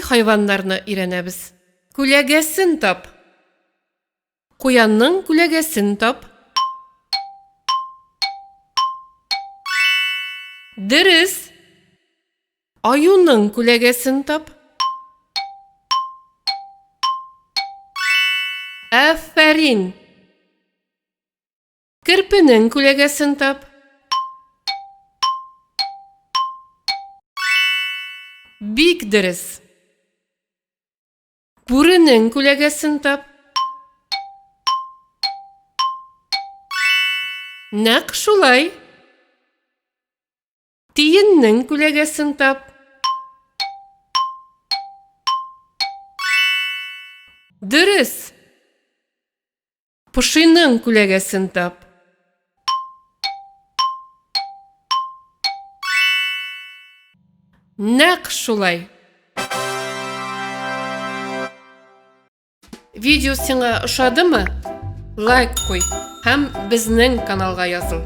хайваннарны өйрәнәбез. Күләгәсен тап. Куянның күләгәсен тап. Дөрес. Аюның күләгәсен тап. Афәрин. Керпенең күләгәсен тап. Бик дөрес. Бүренең күләгәсен тап. Нәкъ шулай. Тиеннең күләгәсен тап. Дөрес. Пошиның күләгәсен тап. Нәкъ шулай. Видео сиңа ошадымы? Лайк куй һәм безнең каналга языл.